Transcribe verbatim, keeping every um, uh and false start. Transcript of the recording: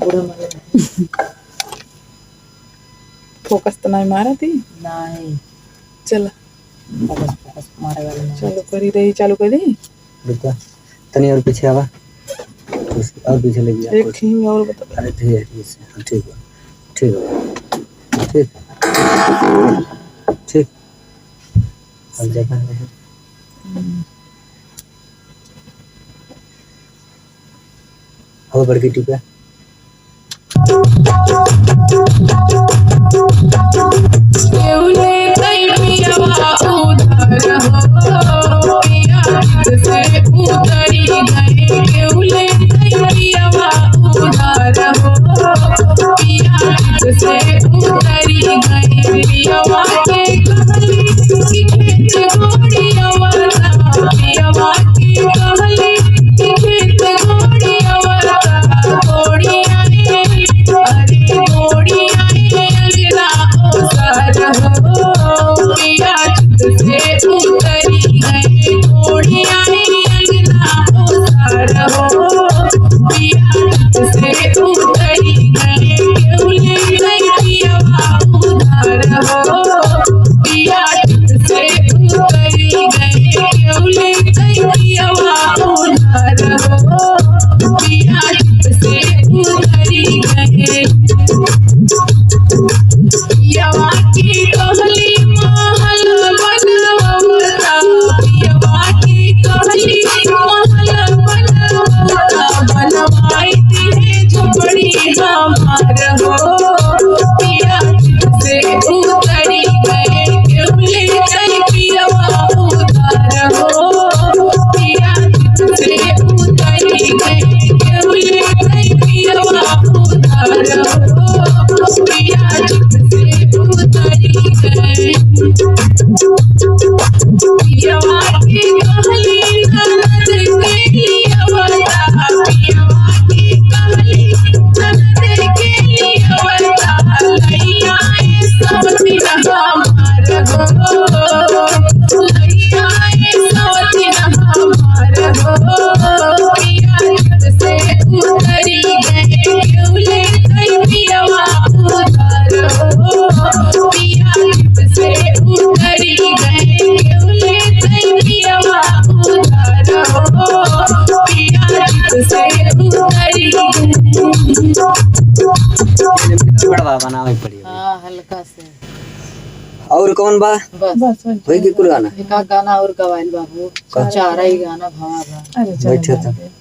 पूरा मारे। फोकस तो नहीं मारा थी। नहीं। चला। फोकस, फोकस मारे वाले नहीं। चालू करी रही, चालू करी। रुका, तनी और पीछे आवा। और पीछे लगी एक आपको। Thing और बता। अरे ठीक है, ठीक है, हाँ, ठीक है, ठीक है, ठीक, ठीक। अब जगह है। हम्म। अब बड़की टीप है। गड़बड़ बनावे पड़ी। हाँ, हल्का से। और कौन बा? बस। बस, बस। वही के कुल गाना? एक आध गाना और गवाइल बाबू। का? चारा ही गाना भवा बा। अरे, चलो बैठे गाना तो। दे।